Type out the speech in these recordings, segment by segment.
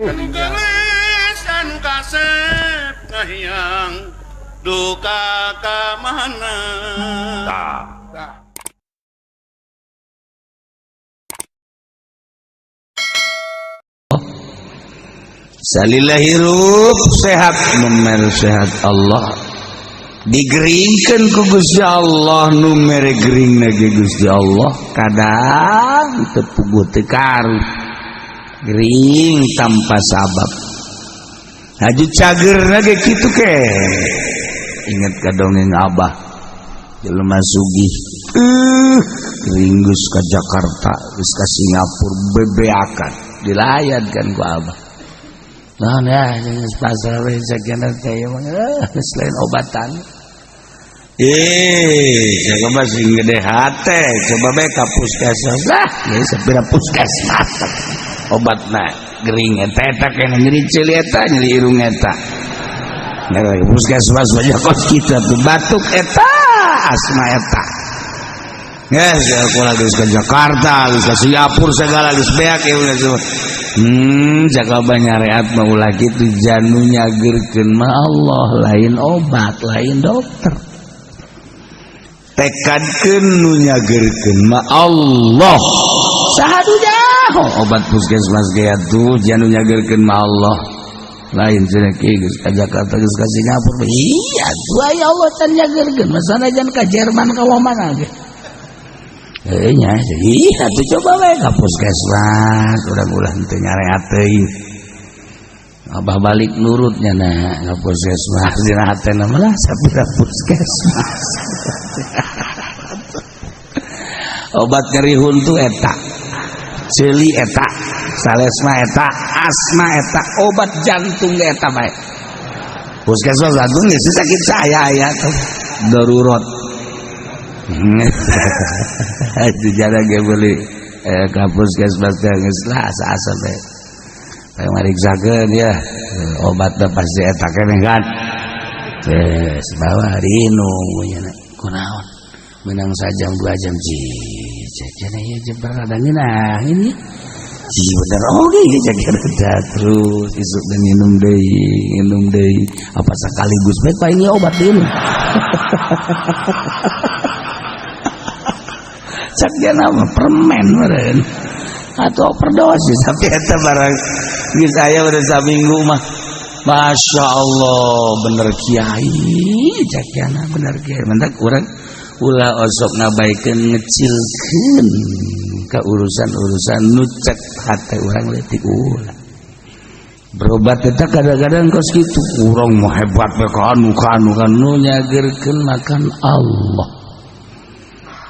Anu gelis anu kasep kahiyang duka ka mana. Tah. Salila hirup sehat nu mere sehat Allah digeringkeun ku Gusti Allah, nu mere gering ge Gusti Allah. Kadang teu puguh teu karu gering tanpa sabab, haju cager ge kitu ke. Inget ka dongeng Abah, jelema sugih gering geus ka Jakarta, geus ka Singapura, bebeakan dilayan kan ku Abah. Nah, ya, geus pasar we sakena teh selain obatan. Coba sing gede hate, coba bae ka puskesmas lah, geus sapira puskesmas. Obatna gering eta eta kena nyeri ceuli eta, nyeri irung eta. Nah, puskesmas banyak kos kitu tuh batuk eta, asma eta. Geus aku lagi ke Jakarta, geus ka Singapura segala geus beak ya udah semua. Jaga banyareat mah ulah kitu, janu nyageurkeun mah Allah, lain obat, lain dokter. Tekadkeun nu nyageurkeun mah Allah. Saha nu nyaho obat puskesmas ge atuh janu nyageurkeun mah Allah. Lain cenah kieu geus ka Jakarta, geus ka Singapura. Iya atuh aya Allah can nyageurkeun, masana jan ka Jerman ka mana ge. Nya, ih atuh coba we ka puskesmas, urang ulah teu nyareat teuing. Abah balik nurutnya na ka puskesmas, dina hatena mah lah sapira puskesmas. Obat nyeri huntu eta, ceuli eta, salesma eta, asma eta, obat jantung ge eta bae. Puskesmas jantung geus sakit saya aya tuh darurat. Itu jarang ge beli ka puskesmas teh geus lah asa-asa bae. Kayak mariksakeun ya, obatna pasti eta keneh kan. Geus bawa diinum nya kunaon. Menang sajam 2 jam cek cenah ieu jeber ada ngeunah ini. Ji bener oge ieu cek cenah terus isuk dan minum deui, minum deui. Apa sekaligus bae pak ini obat diinum. Cek dia nama permen meureun atau overdosis tapi eta barang geus aya udah saminggu mah Masya Allah bener kiai cek yana bener kiai mentak urang ulah osok ngabaikeun ngecilkeun ka urusan-urusan nu cek hate urang leutik ulah berobat eta kadang-kadang kos kitu urang mah hebat we ka anu ka anu ka nu nyageurkeun makan Allah.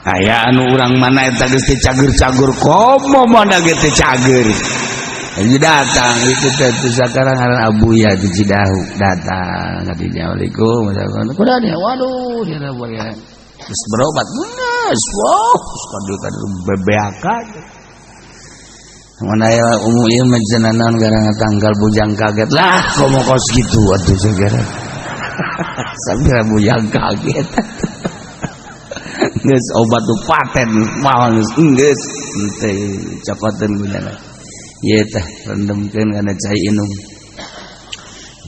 Aya anu urang mana eta geus teu cager-cager komo mana ge teu cager. Jadi datang itu teh sakarang ngaran Abuya di Cidahu datang ka dinya, Assalamualaikum kuda dia waduh dia boleh geus berobat geus wow kadu-kadu bebeakan. Mun aya umum ieu mah cenah naon gara tanggal bujang kaget lah komo kos kitu atuh segera. Sampai bujang kaget. Geus obat tuh paten mah geus geus teh cokoteun bujana. Ieu teh rendemkeun kana cai inum.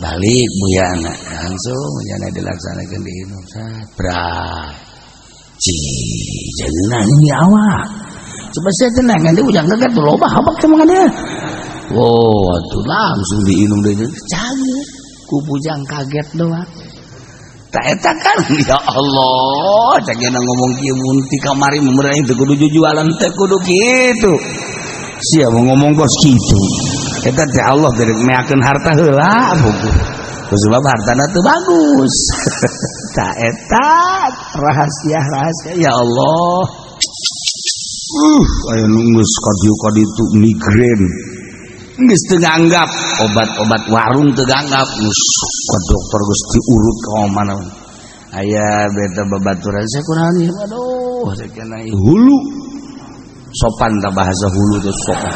Balik buyana langsung buyana dilaksanakeun diinum sabra. Ci jangan ini awak. Coba saya tenang nanti bujang kaget tuh loba habak sama dia. Oh, atuh langsung diinum deui. Cager ku bujang kaget doang. Tak eta kan ya Allah, cak geuna ngomong kieu mun ti kamari meureun teu kudu jujualan teh kudu kitu. Sia mau ngomong kos kitu. Eta teh Allah gerek meakeun harta heula buku. Sebab hartana teu bagus. Tak eta rahasia-rahasia ya Allah. Aya nu geus ka dieu ka ditu migrain. Geus teu nganggap obat-obat warung teu nganggap geus ka dokter geus diurut ka mana. Aya beta babaturan saya kunaon ieu aduh sakena hulu. Sopan ta bahasa hulu teh sopan.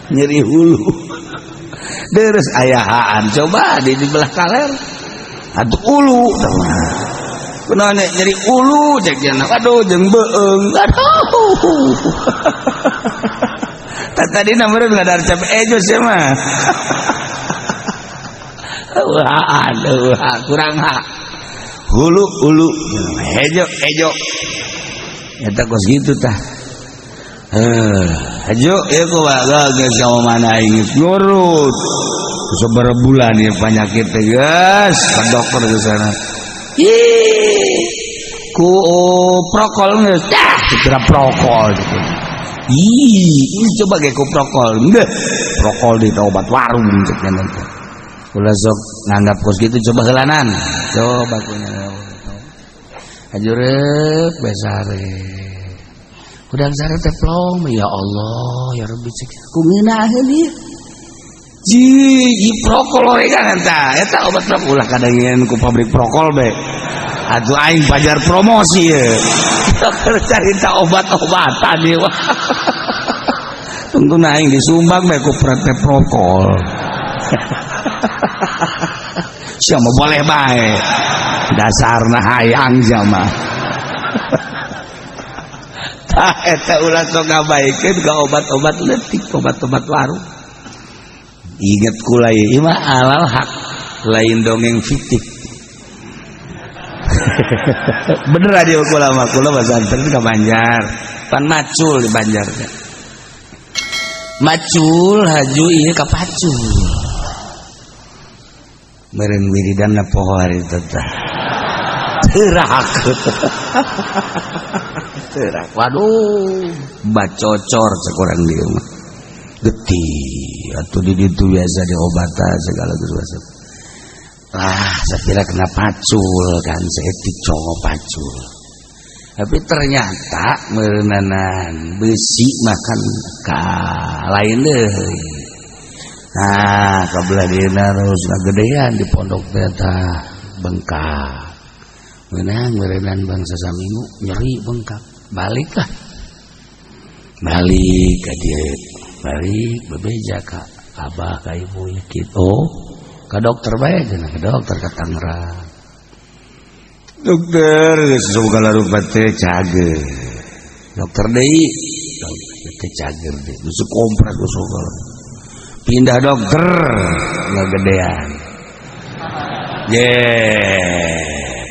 Nyeri hulu. Deres ayahaan coba di belah kaler atuh ulu. Kunaon nyeri ulu cek cenah. Aduh jeung beueung. Aduh. Tadi meureun ngadar cap ejo sia mah. Wah, aduh, kurang ha. Hulu hulu hejo hejo. Eta kos kitu tah. Heuh, hejo ieu kumaha geus ka mana aing geus nurut. Sabaraha bulan ieu penyakit teh geus ka dokter ke sana. Ih, ku prokol geus dah, kira prokol gitu. Ih, ini coba ge ku prokol. Ndeh, prokol di obat warung cek nya teh. Ulah sok nganggap kos gitu coba heulanan. Coba ku nya. Hajureuk bae sare. Hudang sare teh plong, ya Allah, ya Rabbi cek. Ku ngeunaheun ieu. Ji, i prokol oregan eta. Eta obat prokol ulah kadangian ku pabrik prokol be. Atuh aing pajar promosi ye. Dokter carita obat-obatan ieu. Tunggu aing disumbang be ku praktek prokol. Siapa boleh bae. Dasarna hayang jama. Tah eta ulah sok ngabaikeun ka obat-obat leutik, obat-obat warung. Ingat kula ieu mah alal hak, lain dongeng fiktif. Bener aja kula mah, kula pesantren ka Banjar. Pan macul di Banjar teh. Macul haju ieu ka pacul. Meureun wiridanna poho hari teh. Teurak. Teurak. Waduh, bacocor cek urang dieu mah. Getih atuh di ditu biasa diobatan segala geus. Ah, saya kira kena pacul kan, seetik cowok pacul. Tapi ternyata meureunanan besi makan ka lain deui. Nah, kabelah dieuna terus ngagedean di pondok teh tah bengkak. Meunang meureunan bangsa saminggu nyeri bengkak. Baliklah. Balik ka dieu. Balik bebeja ka abah ka ibu kitu. Oh, ka dokter bae cenah, ka dokter ka Tangerang. Dokter geus segala rupa teh cager. Dokter deui, dokter teh cager deui. Geus kompres geus segala. Pindah dokter ngagedean. Ye,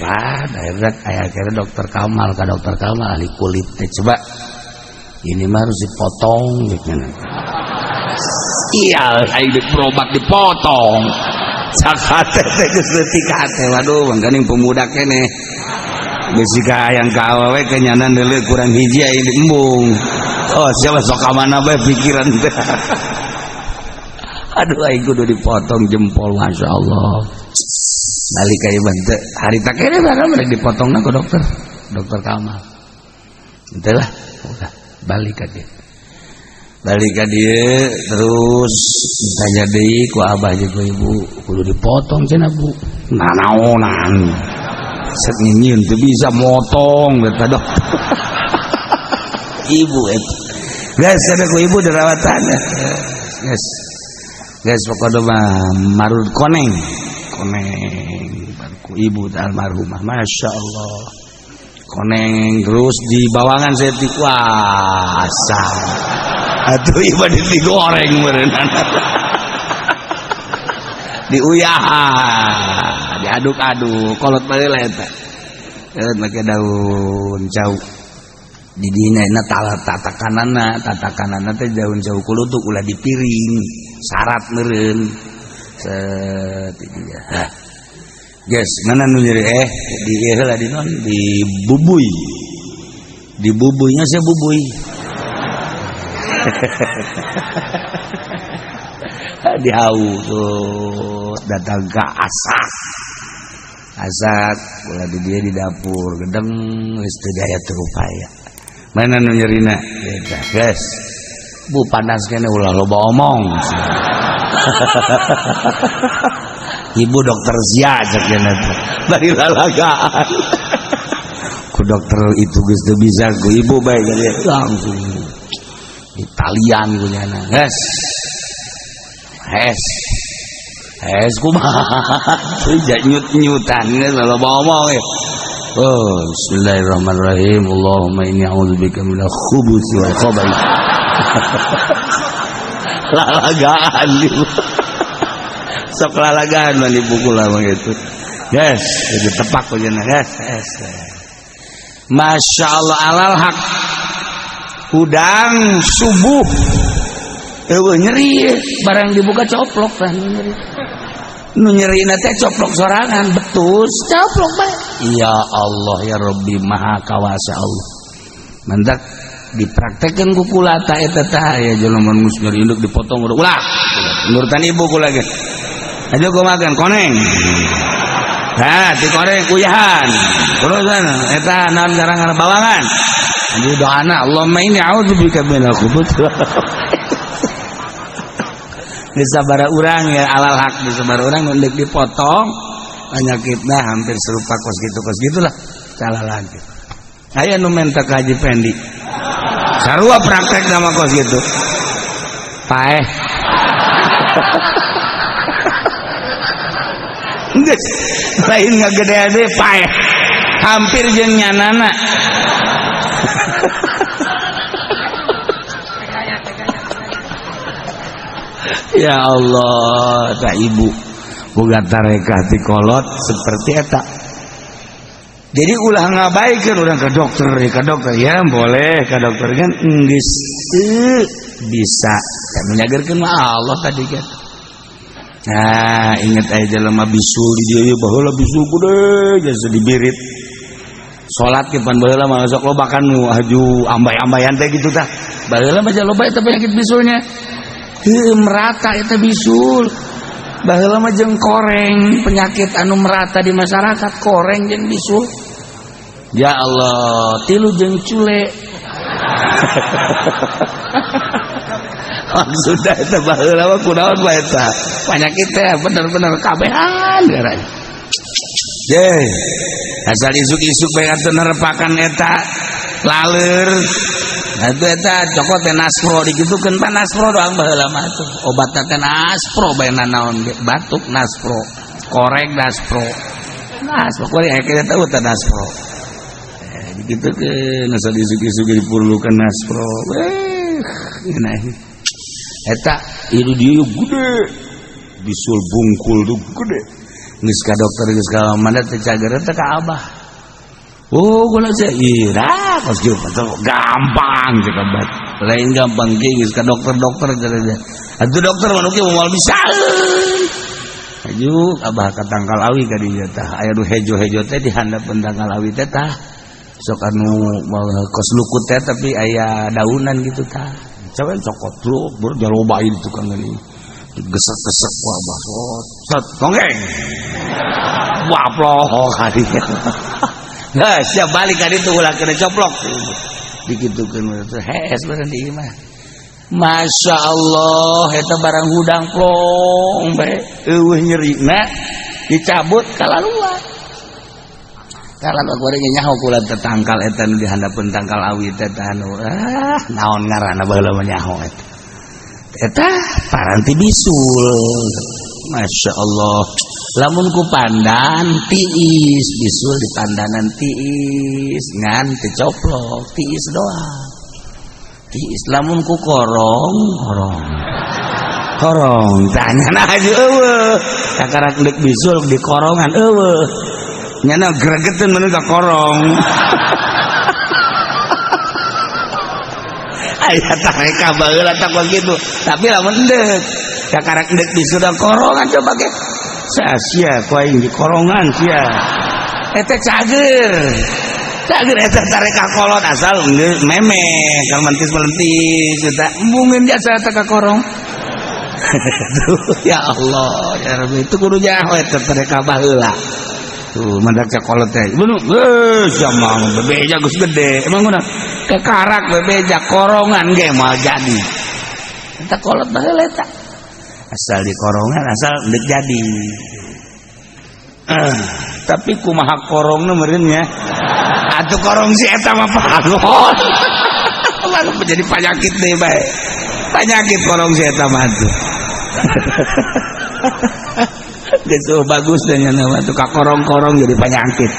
Pak, akhirnya aya akhirnya dokter Kamal ka dokter Kamal ahli kulit teh coba. Ini mah harus dipotong gitu. Iya, aing berobat dipotong. Sakate teh geus leutik hate. Waduh, mangkaning pemuda keneh. Geus ka hayang ka awewe kenyanan deuleu kurang hiji aing embung. Oh, siapa sok ka mana bae pikiran teh. Aduh, aing kudu dipotong jempol, Masya Allah. Balik ka ieu teh harita keneh barang rek dipotongna ku dokter. Dokter Kamal. Henteu lah, udah balik ka dieu. Balik ka dieu terus ditanya deui ku abah jeung ku ibu, kudu dipotong cenah Bu. Nanaonan. Set nyieun teu bisa motong eta dokter. Ibu eta. Geus ada ku ibu dirawatan. Geus. Geus pokona mah marud koneng. Koneng ku ibu almarhumah. Masya Allah. Koneng terus di bawangan saya wah asam. Atuh ieu digoreng meureunana. Diuyahan, diaduk-aduk, kolot baheula eta. Make daun cau. Di dina na tatakanana, tatakanana teh daun cau kulutuk ulah dipiring, syarat meureun. Set di dia. Hah. Geus, mana nu nyeri di ieu heula di non di bubuy. Di bubuynya saya bubuy. Dihau tuh datang ke asak. Asak ulah di dia di dapur gedeng geus teu daya teu upaya. Mana nu nyerina? Eta, geus. Bu panas kene ulah loba omong. Ibu dokter Zia cek cenah teh. Bari lalagaan. Ku dokter itu geus teu bisa ku ibu bae jadi langsung ditalian ku nyana. Geus. Hes. Hes kumaha? Teu nyut-nyutan geus loba omong. Oh, bismillahirrahmanirrahim. Allahumma inni a'udzubika minal khubuthi wal khaba'ith. Lalagaan sok lalagaan mah dipukul lah gitu. Yes, ditepak ujana. Yes, yes. Masya Allah alal hak. Hudang subuh. Eueuh nyeri, barang dibuka coplok kan nyeri. Nu nyerina teh coplok sorangan, betul coplok bae. Ya Allah ya Rabbi maha kawasa Allah. Mantak dipraktekkan ku kula ta eta tah aya jelema geus nyeri induk dipotong ulah. Nurutan ibu kula ge. Aja gua makan koneng. Nah, di koreng kuyahan. Terusan eta naon garang bawangan. Aduh doana Allahumma inni a'udzubika minal khubuthi. Bisa bara urang ya alal hak bisa bara urang ndek dipotong penyakitna hampir serupa kos gitu kos gitulah salah lagi. Aya nu menta ka Haji Pendi. Sarua praktek nama kos gitu. Paeh. Geus lain ngagedean deui paeh. Hampir jeung nyanana. Ya Allah, tak ibu boga tarekah ti kolot seperti eta. Jadi ulah ngabaikeun urang ke dokter ya boleh ke dokter kan geus bisa. Menyagerkeun mah Allah tadi kan. Nah, inget aja jelema bisul di dieu baheula bisul gede jasa dibirit. Salat ke pan baheula mah sok loba kan nu haju ambay-ambayan teh gitu tah. Baheula mah loba eta penyakit bisulnya. Heuh merata eta bisul. Baheula mah jeung koreng, penyakit anu merata di masyarakat koreng jeung bisul. Ya Allah, tilu jeung cule. Maksudna eta baheula mah kunaon bae eta. Penyakit teh bener-bener kabehan garanya. Ye, asal isuk-isuk bae atuh nerepakan eta laleur. Atuh eta cokot teh Naspro dikitukeun pan Naspro doang baheula mah tuh. Obatna teh Naspro bae nanaon ge batuk Naspro, koreng Naspro. Naspro kuari aya kita tahu teh Naspro. Dikitukeun asal isuk-isuk diperlukan Naspro. Ngeunah. Eta ieu dieu gede. Bisul bungkul tuh gede. Geus ka dokter geus ka mana teh cager teh ka abah. Oh, gula sih, iya, kos gitu, gampang cek obat. Lain gampang ge geus ka dokter-dokter cenah. Atuh dokter mah nu kieu moal bisa. Aju abah ka tangkal awi ka dieu tah. Aya nu hejo-hejo teh di handapeun tangkal awi teh tah. Sok anu kos lukut teh tapi aya daunan gitu tah. Coba cokot lu berjalobain tukang ini. Digesek-gesek ku abah. Set tonggeng. Waploh ka dieu. Nah, siap balik ka ditu ulah kena coplok. Dikitukeun teh hees bareng di imah. Masya Allah, eta barang hudang plong bae eueuh nyerina dicabut kalaluan. Kalaluan goreng nyaho kula teh tangkal eta nu dihandapeun tangkal awi teh anu ah naon ngaranna baheula mah nyaho eta. Eta paranti bisul. Masya Allah. Lamun ku pandan tiis bisul di pandanan tiis ngan teu coplok tiis doang. Tiis lamun ku korong korong. Korong tanya aja eueuh. Kakarak deuk bisul di korongan eueuh. Nyana gregeteun mun ka korong. Aya tareka baheula tah kitu. Tapi lamun deuk kakarak deuk bisul da korongan coba ge. Sia ku aing di korongan sia. Eta cager. Cager eta tareka kolot asal meme kalau mentis-melentis eta mungkin jasa eta ka korong. Ya Allah, ya Rabbi itu kudu nyaho eta tareka baheula. Tuh mandak kolot teh. Bener, sia mah bebeja geus gede. Emang kunaon? Kekarak bebeja korongan ge moal jadi. Eta kolot baheula eta. Asal di korongan asal deuk jadi. Tapi kumaha korongna meureun nya. Atuh korong si eta mah pahalon. Lalu jadi penyakit deh bae. Penyakit korong si eta mah tuh. Geus bagus dan nya mah tuh ka korong-korong jadi penyakit.